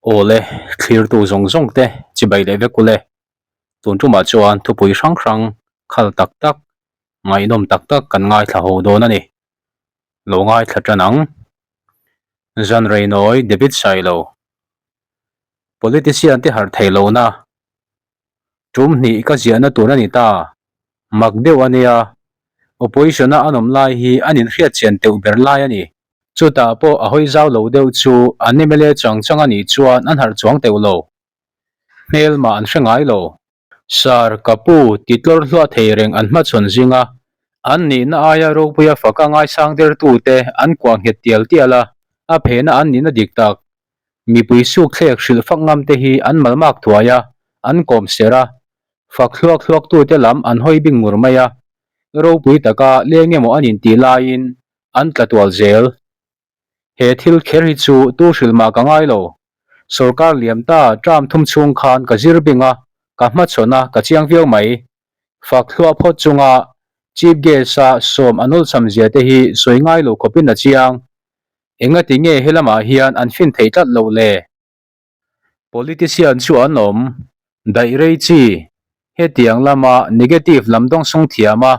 Awle, thlirtu zawng zawng te chibai leh vek ule. Tun tumah chuan thupui hrang hrang khal tak tak, ngaihnawm tak tak kan ngaithla ho dawn a ni. Lo ngaithla tan ang. Zan Reinawi David Sailo. Politician te harh theih lohna tum hnih ka ziahna tur a ni ta. Mak deuh a nia. Opposition a an awm lai hi an inhriat chian teuh ber lai a ni. Chutah pawh a hawi zau lo deuh chu an mla chang chang a nih chuan an harh chuang teuh lo. Hmelmah an hre ngai lo. Sir, ka pu, ti tlawr hluah thei reng an hmachhawn zinga an nihna aia ropuia faka ngaisang dertute an kuah nghet tial tial a, a phehna an nihna dik tak. Mipui suk thlek hrilh fak ngam te hi an malmak thuai a, an kawm ser a, fak hluak hluaktute lam an hawi bing ngur mai a, ropui taka leng emaw an intih laiin an tla tual zel. He thil kher hi chu tu hrilh mah ka ngai lo. Sorkar liam ta term thum chhung khan ka zir bing a, ka hmachhawn a, ka chiang viau mai. Fak hluah phawt chunga Chief Guest-a sawm a nawlcham zia te hi sawi ngai lo khawpin a chiang. Engati nge he lamah hian an fin thei tlat loh le? Politician chu an awm daih rei chi, hetiang lama negative lam dawngsung thiam a,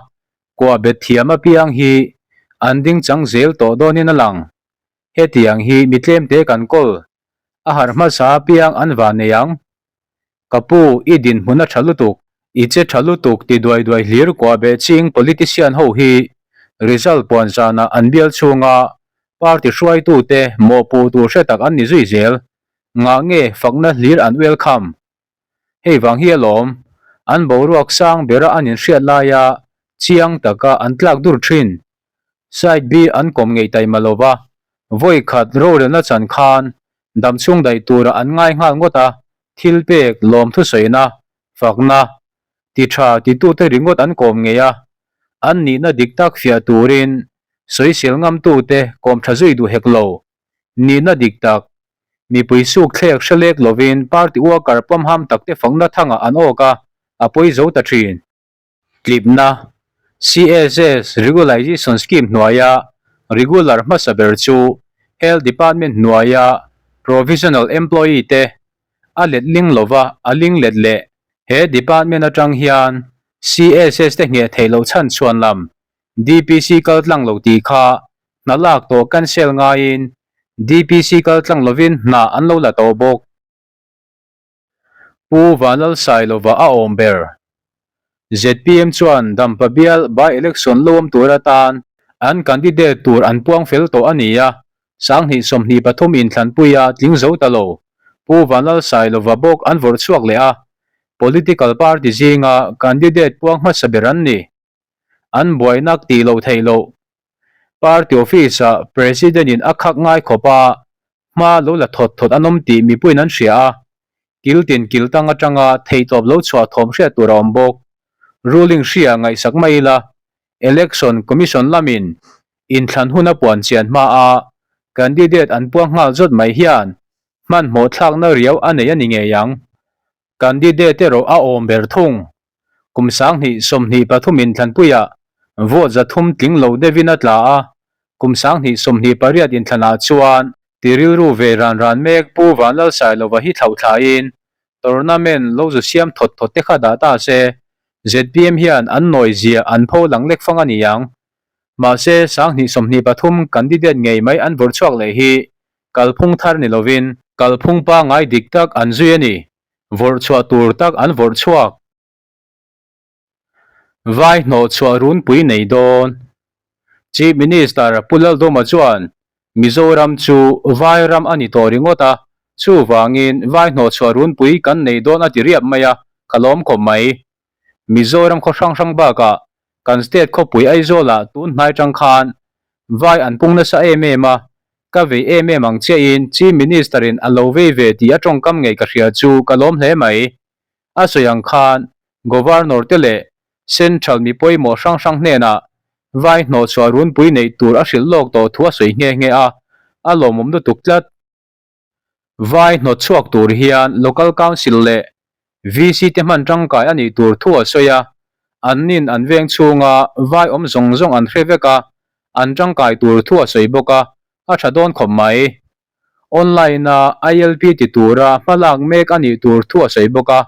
kuah bet thiam apiang hi an ding chang zel tawh dawnin a lang. Hetiang hi mi tlemte kan kawl, a harh hmasa apiang an van nei ang. Ka pu, i dinhmun a tha lutuk, i che tha lutuk ti duai duai hlir kuah beh ching politician ho hi result puan zanah an bial chhunga party hruaitute mawhpuh tur hre tak an ni zui zel. Ngah nge fakna hlir an welcome? Hei vang hi alawm, an boruak sang bera an inhriat laia chiang taka an tlak dur thin. Side B an kawm ngei taima lova, vawi khat rorelna chan khan damchhung daih tura an ngai nghal ngawt a, thil pek lawm thusawiina, fakna, ti tha titute ringawt an kawm ngei a, an nihna dik tak fiah turin sawisel ngamtute kawm tha zui duh hek lo. Nihna dik tak, mipui suk thlek hre lek lovin party worker pawmham takte fakna thangah an awk a, a pawi zo ta thin. Tlipna, CSS Regularization Scheme hnuaia regular hmasa ber chu Health Department hnuaia provisional employee te a let ling lova a ling let leh. He department atang hian CSS te ngheh theih loh chhan chhuan lam DPC kal tlang lo tih kha hna lak tawh cancel ngaiin DPC kal tlang lovin hna an lo la tawh bawk. Pu Vanlalsailova a awm ber. Zpm chuan Dampa bial by-election lo awm tur atan an candidate tur an puang fel tawh a ni a, Sanghnih 23 inthlanpuia tling zo ta lo Pu Vanlalsailova bawk an vawrh chhuak leh a, political party zinga candidate puang hmasa ber an ni. An buainak tih loh theih loh. Party office-ah President-in a khak ngai khawp a, hma lo la thawt thawt an awm tih mipuiin an hria a, kil tin kil tang atanga theihtawp lo chhuah thawm hriat tur a awm bawk. Ruling hria ngaihsak mai ila, Election Commission lamin inthlan hun a puan chian hma a, candidate an puang nghal zawt mai hian hmanhmawh thlakna riau a nei a ni ngei ang. Candidate erawh a awm ber thung. Kum 2023 inthlanpuiah vote 300 tling lo deuhin a tla a, kum 2028 inthlanah chuan ti rilru ve ran ran mek Pu Vanlalsailova hi thlauhthlain tournament lo zu siam thawt thawt te kha dah ta se, zpm hian an nawi zia an pho lang lek fang a ni ang. Mahse, 2023 candidate ngei mai an vawrh chhuak leh hi kalphung thar ni lovin kalphung pangngai dik tak an zui a ni. Vawrh chhuah tur tak an vawrh chhuak. Vai hnawh chhuah runpui nei dawn. Chief Minister Pu Laldawma chuan Mizoram chu vai ram a ni tawh ringawt a, chuvangin vai hnawh chhuah runpui kan nei dawn a ti riap mai a, ka lawm khawp mai. Mizoram khaw hrang hrang bakah kan state khawpui Aizawlah tun hnai tang khan vai an pung nasa em em a, Ka vei em em ang chiahin Chief Minister-in a lo vei ve tih a tawngkam ngei ka hria chu ka lawm hle mai. A sawi ang khan Governor te leh Central mi pawimawh hrang hrang hnenah vai hnawhchhuah runpui neih tur a hrilh lawk tawh thu a sawi nghe nghe a, a lawmawm lutuk tlat. Vai hnawtchhuak tur hian Local Council leh VC te hman tangkai a nih tur thu a sawi a, an nin an veng chhunga vai awm zawng zawng an hre vek a, an tangkai tur thu a sawi bawk a, a tha dawn khawp mai. Online-a ILP ti tura hmalak mek a nih tur thu a sawi bawk a.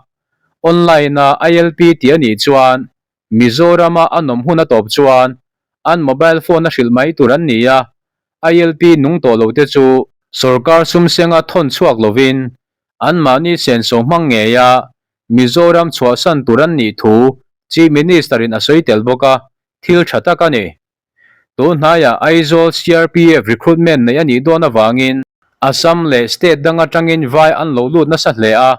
Online-a ILP ti a nih chuan Mizorama a nawm hun a tawp chuan an mobile phone a hrilh mai tur an ni a, ILP nung tawh lo te chu sorkar sumsenga thawn chhuak lovin anmahni senso hmang ngeia Mizoram chhuahsan tur an nih thu Chief Minister-in a sawi tel bawk a, thil tha tak a ni. Tun hnaiah Aizawl CRPF recruitment neih a nih dawn avangin Assam leh state dang atangin vai an lo lut nasa hle a,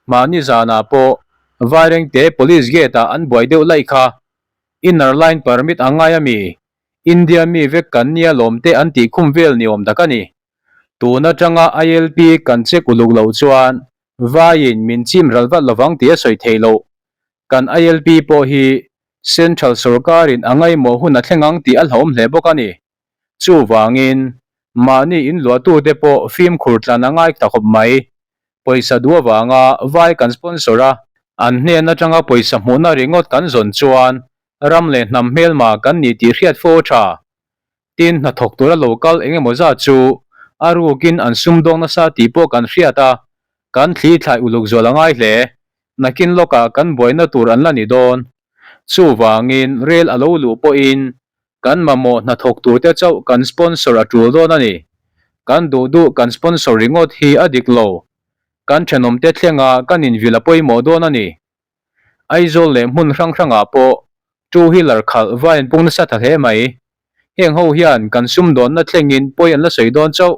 mahni zanah pawh Vairengte Police Gate-ah an buai deuh laih kha. Inner Line Permit a ngai ami? India mi vek kan nia lawmte an tih khum vel ni awm tak a ni. Tun atanga ILP kan check uluk loh chuan vaiin min chim ral vat lovang tih a sawi theih loh. Kan ILP pawh hi Central sorkarin a ngaihmawh hun a thleng ang tih a hlauhawm hle bawk a ni. Chuvangin, mahni inluahtute pawh fimkhur tlan a ngai ta khawp mai. Pawisa duh avanga vai kan sponsor a, an hnen atanga pawisa hmuhna ringawt kan zawn chuan ram leh hnam hmelma kan ni tih hriat fo a tha. Tin, hnathawk tura lo kal eng emaw zat chu a rukin an sumdawng nasa tih pawh kan hriat a, kan thli thlai uluk zual a ngai hle. Nakin lawkah kan buaina tur an la ni dawn. Chuvangin rel a lo luh pawhin kan mamawh hnathawk turte chauh kan sponsor a tul dawn a ni. Kan duh duh kan sponsor ringawt hi a dik lo. Kan thenawmte thlenga kan invilh a pawimawh dawn a ni. Aizawl leh hmun hrang hrangah pawh two wheeler khalh va inpung nasa ta hle mai. Heng ho hian kan sumdawnna thlengin pawi an la sawi dawn chauh.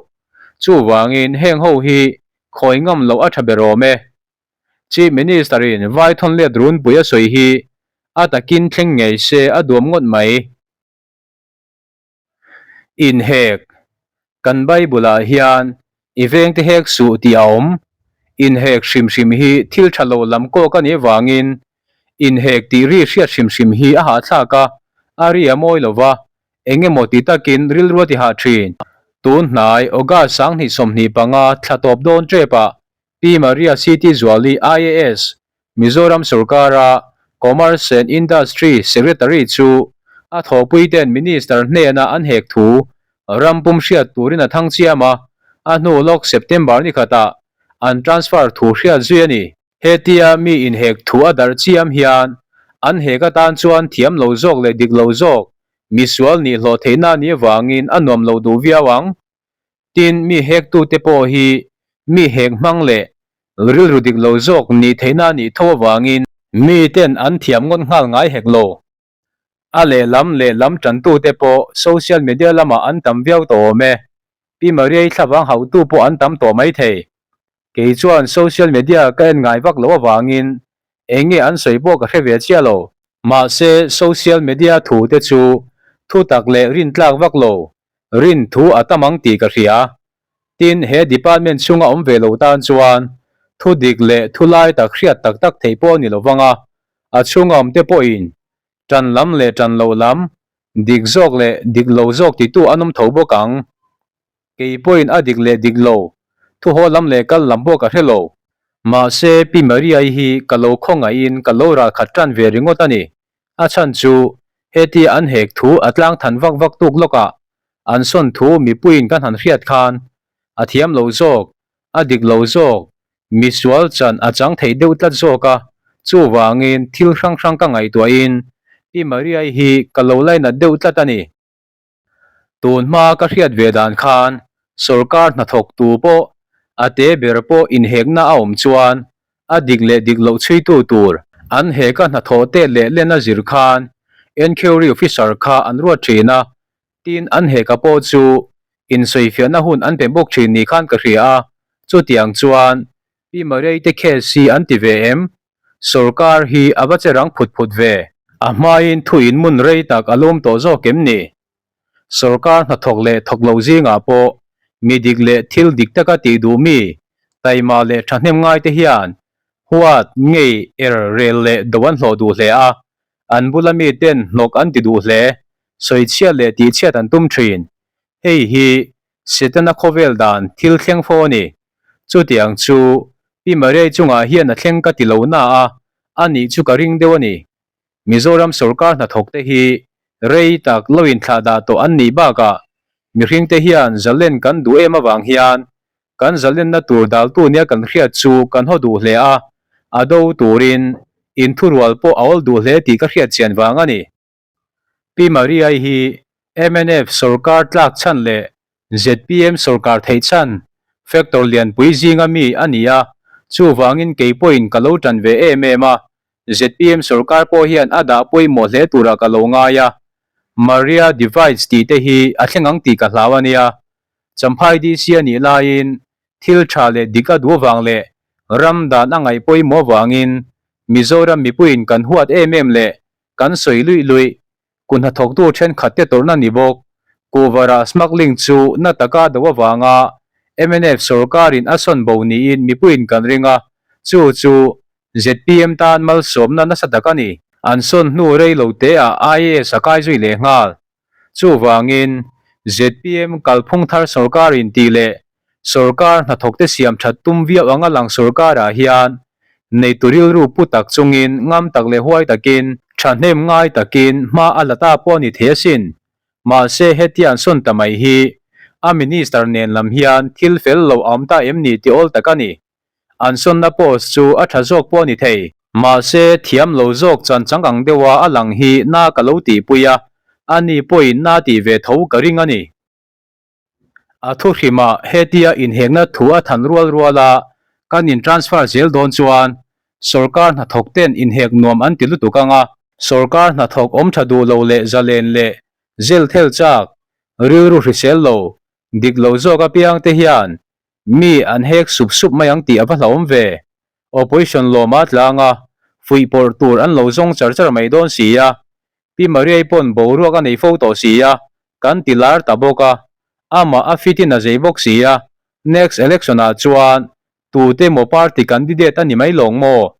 Chuvangin heng ho hi khawi ngam loh a tha ber awm e. Chief Minister-in vai thawn let runpui a sawi hi a takin thleng ngei se a duam ngawt mai. Inhek, Kan Bible-ah hian i vengte hek suh tih a awm. Inhek hrim hrim hi thil tha lo lam kawk a nih avangin inhek tih ri hriat hrim hrim hi a hahthlak a, a ri a mawi lo va, eng emaw ti takin rilru a ti hah thin. Tun hnai August 2025 thla tawp dawn tepah Pi Maria CT Zuali IAS, Mizoram sorkara Commerce and Industry Secretary chu a thawhpuite'n Minister hnena an hek thu ram pum hriat turin a thang chiam a, a hnu lawk September ni khatah an transfer thu hriat zui a ni. Hetia mi inhek thu a darh chiam hian an hek atan chuan thiam lo zawk leh dik lo zawk misual nih hlawh theihna ni avangin a nuam lo duh viau ang. Tin, mi hektute pawh hi mi hek hmang leh rilru dik lo zawk nih theihna a nih tho avangin miten an thiam ngawt nghal ngai hek lo. A lehlam lehlam tantute pawh social media lamah an tam viau tawh awm e. Pi Maria-i thlavang hauhtu pawh an tam tawh mai thei. Kei chuan social media ka en ngai vak lo avangin eng nge an sawi pawh ka hre ve chiah lo. Mahse, social media thute chu thutak leh rintlak vak lo Rin thu a tam ang tih ka hria. Tin, he department chhunga awm ve lo tan chuan thu dik leh thu lai tak hriat tak tak theih pawh a ni lo vang a, a chhunga awm te pawhin tan lam leh tan loh lam, dik zawk leh dik lo zawk titu an awm tho bawk ang. Kei pawhin a dik leh dik lo, thu haw lam leh kal lam pawh ka hre lo. Mahse, Pi Maria-i hi ka lo khawngaihin ka lo ralkhat tan ve ringawt a ni. A chhan chu hetia an hek thu a tlang than vak vak tuk lawkah an sawn thu mipuiin kan han hriat khan a thiam lo zawk, a dik lo zawk, misual chan a chang thei deuh tlat zawk a, chuvangin thil hrang hrang ka ngaihtuahin Pi Maria-i hi ka lo lainat deuh tlat a ni. Tun hma ka hriat ve dan khan sorkar hnathawk tu pawh a te ber pawh inhekna a awm chuan a dik leh dik loh chhuitu tur an heka hnathawh te leh len a zir khan enquiry officer kha an ruat thin a, tin an heka pawh chu insawifiahna hun an pe bawk thin ni khan ka hria a, chutiang chuan Pi Maria-i te case hi an ti ve em? Sorkar hi a va che rang phut phut ve. A hmain thu in mun rei tak a lawm tawh zawk em ni? Sorkar hnathawk leh thawk lo zingah pawh mi dik leh thil dik taka tih duh mi, taima leh thahnem ngai te hian huat, ngei, er, rel leh do an hlawh duh hle a, an bula mi ten hnawk an ti duh hle, sawichhiat leh tihchhiat an tum thin. Hei hi Setana khawvel dan thil thleng fo a ni. Chutiang chu Pi Maria-i chungah hian a thleng ka ti lo na a, a nih chu ka ring deuh a ni. Mizoram sorkar hnathawk te hi rei tak lo inthlah dah tawh an nih bakah mihring te hian zalen kan duh em avang hian. Kan zalenna tur daltu nia kan hriat chu kan haw duh hle a, a do turin inthurual pawh a awl duh hle tih ka hriat chian vang a ni. Pi Maria-i hi mnf sawrkar tlak chhan leh zpm sawrkar theih chhan factor lianpui zinga mi a ni a, chuvangin kei pawhin ka lo tan ve em em a, zpm sawrkar pawh hian a dah pawimawh hle turah ka lo ngai a, Maria divides tih te hi a thleng ang tih ka hlau a nia. Champhai DC a nih laiin thil tha leh dik a duh vang leh ram dan a ngaih pawimawh vangin Mizoram mipuiin kan huat em em leh Kan sawi luih luih, ku hnathawktu thenkhatte tawrhna ni bawk. Kuhvara smuggling chu na taka do avanga mnf sorkarin a sawn bo niin mipuiin kan ring a, chu chu zpm tan malsawmna nasa tak a ni. An sawn hnu rei lo teah IAS a kai zui leh nghal. Chuvangin, zpm kalphung thar sorkarin tih leh sorkar hnathawkte siam that tum viau anga lang sorkarah hian neitu rilru pu tak chungin ngam tak leh huai takin, thahnem ngai takin hma a la ta pawh a ni thei asin. Mahse, hetia an sawn ta mai hi a minister nen lam hian thil fel lo a awm ta em ni tih awl tak a ni. An sawnna post chu a tha zawk pawh a ni thei. Mahse, thiam lo zawk chan chang ang deuha a lang hi na ka lo tihpui a, ani pawhin na tih ve tho ka ring a ni. A thu hrimah hetia inhekna thu a than rual rual a, kan in transfer zel dawn chuan sawrkar hnathawk ten inhek nuam an ti lutuk ang a, sawrkar hnathawk awm tha duh lo leh zalen leh zel thel chak, rilru hrisel lo, dik lo zawk apiang te hian mi an hek sup sup mai ang tih a va hlauhawm ve. Opposition lawm a tlang a, fuihpawrh tur an lo zawng char char mai dawn si a, Pi Mariai pawn boruak a nei fo tawh si a, kan ti lar ta bawk a, amah a fit in a zei bawk si a, next election ah chuan tute maw party candidate a ni mai lawng maw?